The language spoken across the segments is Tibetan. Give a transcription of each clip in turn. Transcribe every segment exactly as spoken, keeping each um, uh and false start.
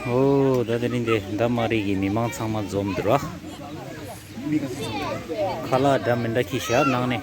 ཨོ། ད་དེ་རིང་འདི་ད་མ་རིག་གི་མི་མང་ཚང་མ་འཛོམས་འདུག་ར། ཁ་ལག་འདྲ་མི་འདྲ་ཁྱེར་ཤག་ནང་ནས།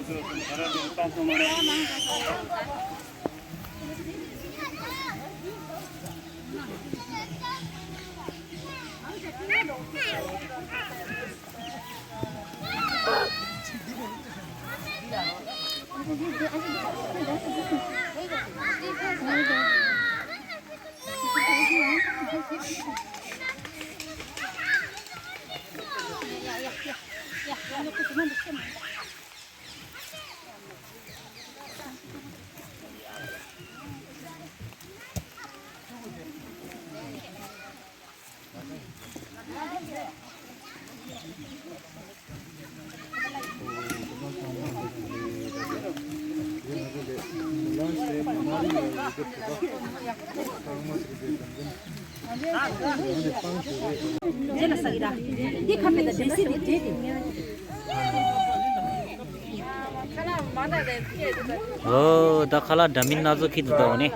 ཨོ། ད་ཁ་ལག་འདྲ་མིན་སྣ་ཚོགས་ཁྱེར་འདུག་ད་འོ་ནི།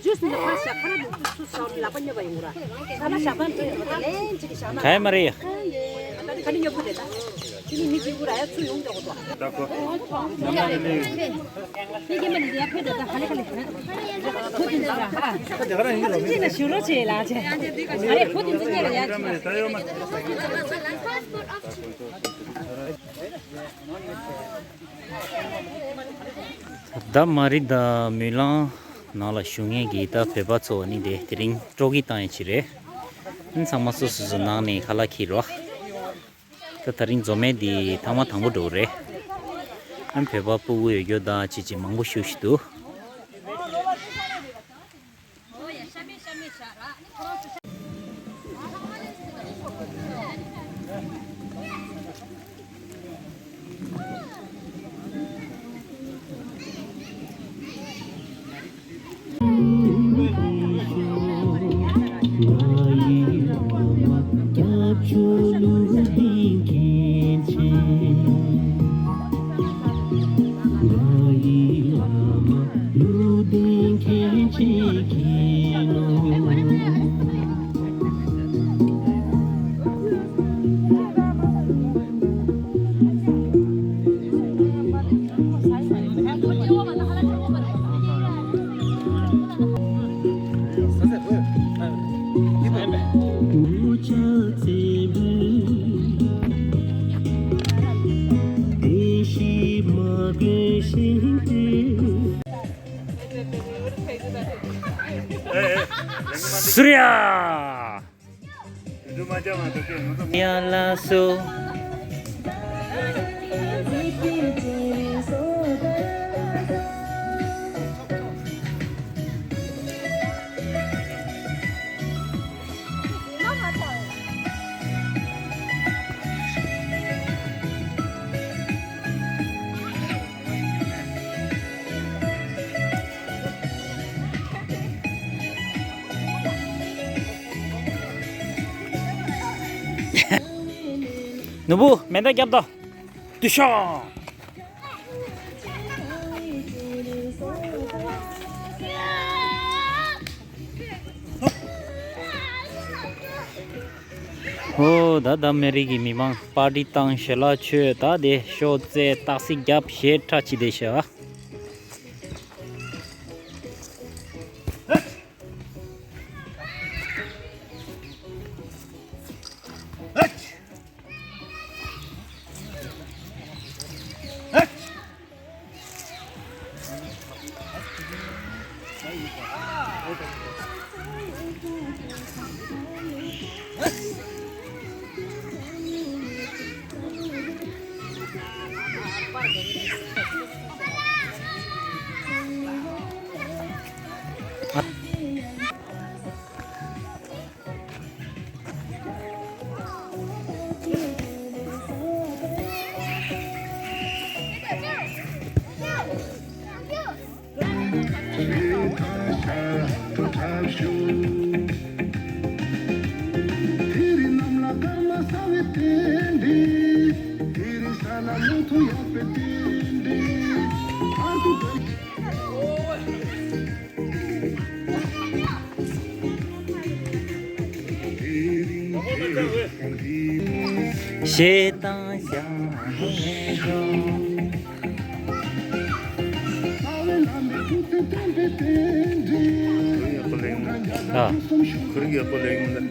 ཇུས་ནི་ཁ་ཤ་ཁ་ལ་འདུག་ཚུ་ཚུ་ལ་པ་ཉོ་བ་ཡོང་ར། ཁ་ལ་ཞག་པ་འདུག་ད་ལན་ཅིག་ཞག་ན། ག་ཡ་མ་རེད། ཁ་ནི་ཉོ་བུ་རེད་ད། དེ་ནི་མི་སྐྱིད་པོ་ར་ཡ་ཚུ་ཡོང་འདུག་གོ། ད་གོ། མི་སྐྱིད་མ་ནི་ཡ་ཕེ་ད་ད་ཧ་ལེ་ཁ་ལེ། ཁོ་དེ་འདུག་ར་ཧ། ཁོ་དེ་ན་ཞུ་རོ་ཆེ་ལ་ཆེ། ཨ་རེ་ཁོ་དེ་འདུག་ཉེ་ར་ཡ་ཆེ། ད་མ་རི་ད་མུན་ལང་ནང་ལ་བཞུགས་མཁན་གྱི་ད་བོད་པ་ཚོ་ནི་དེ་དེ་རིང་སྤྲོ་སྐྱིད་བཏང་ཡ་ཅིག་རེད། ཨ་ནི་ཚང་མ་སོ་སོ་སོ་ནང་ནས་ཁ་ལག་ཁྱེར་རོ། ད་དེ་རིང་འཛོམས་མེད་འདི་ཐེངས་མ་དང་པོ་འགྲོ་གི་རེད། ཨ་ནི་བོད་པ་སྤུ་གུ་ཡོད་རྒྱུ་དང་ཅི་ཅི་མང་པོ་བཞུགས་བཞུགས་འདུག་སུ་རེད་ཡ། ཡ་ལ་སོ། ནུ་བུ་མེ་མདའ་བརྒྱབ་དང་། ཏུ་ཤ། ཨོ། ད་ད་མེ་རི་གི་མི་མང་པར་ཊི་བཏང་། ཞལ་ལག་མཆོད། ད་དེ་ཤོ་རྩེ་སྟག་གཟིག་རྒྱབ་ཞེ་ཁྲ་ཅི་བསྡད་ཤག་ཞེ་སྡང་བྱང་ཆུབ། ཨ། ཁོ་རང་གི་ཨ་ཕ་ལ་ཡོང་ན།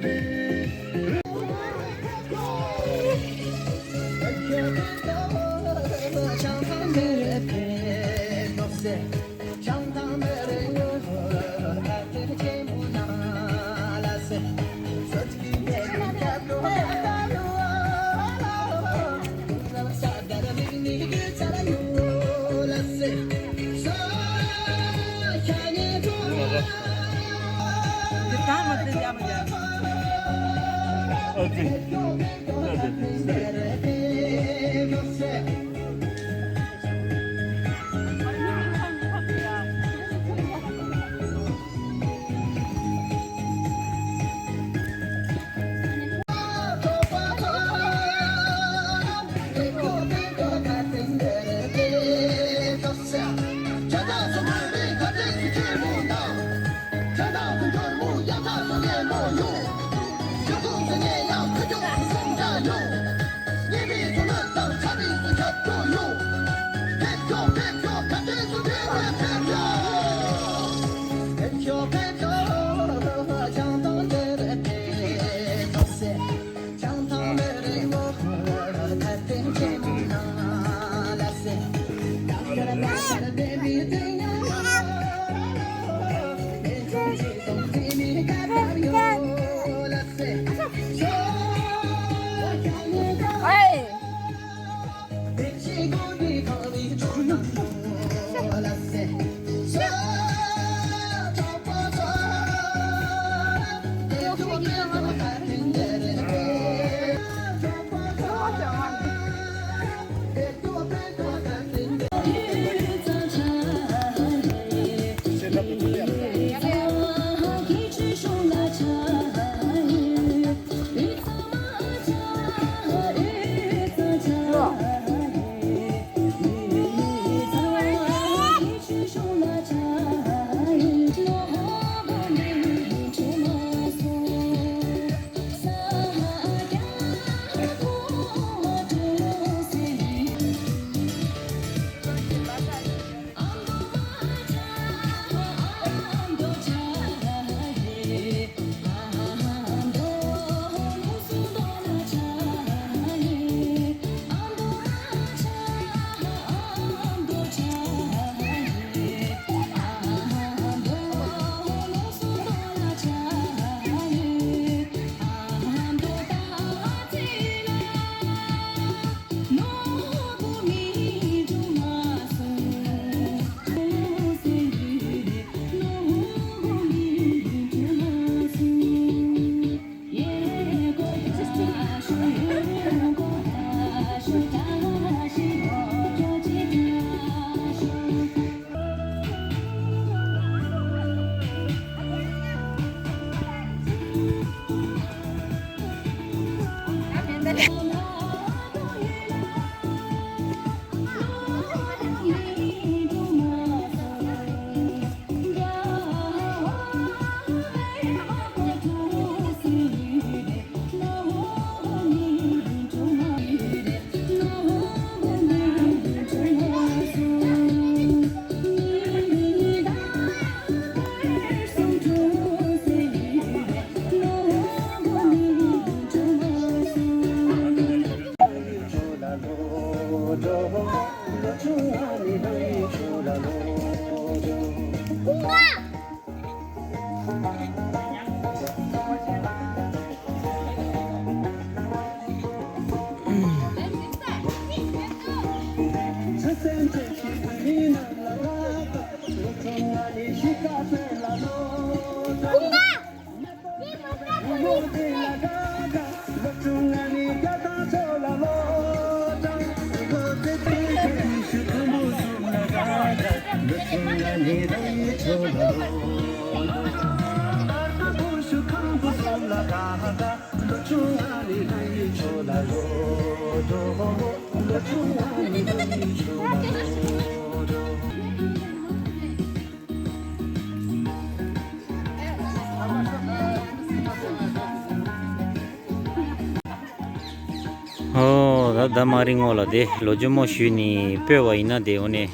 ད་ད་མ་རི་ངོ་ལ་དེ་ལོ་ཇོ་མོ་ཞུས་ནི་སྤོས་པ་ཡིན་ན་དེ་འོ་ནས་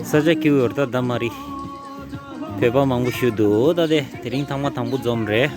ས་ཆ་སྐྱིད་པོ་ཡོད་རེད། ད་ད་མ་རི་བོད་པ་མང་པོ་ཞུ་འདུག་ད་དེ་དེ་རིང་ཐེངས་མ་དང་པོ་འཛོམས་རེད།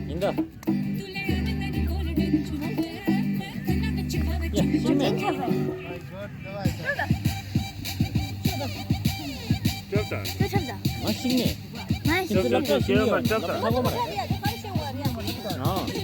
ཡིན་ད། ཡ། ཤིང་ནས། ང་ཤིང་ནས། ང་ཤིང་ནས། ཁྱེད་ཚོ་སློབ་གྲྭ་ཤིང་ནས་ཡོད་མ་རེད། སློབ་གྲྭ་ཧ་གོ་མ་རེད། ཨ།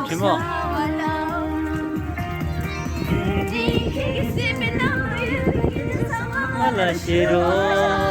ཁྱི་མོ། ང་ལ་བཤད་རོགས།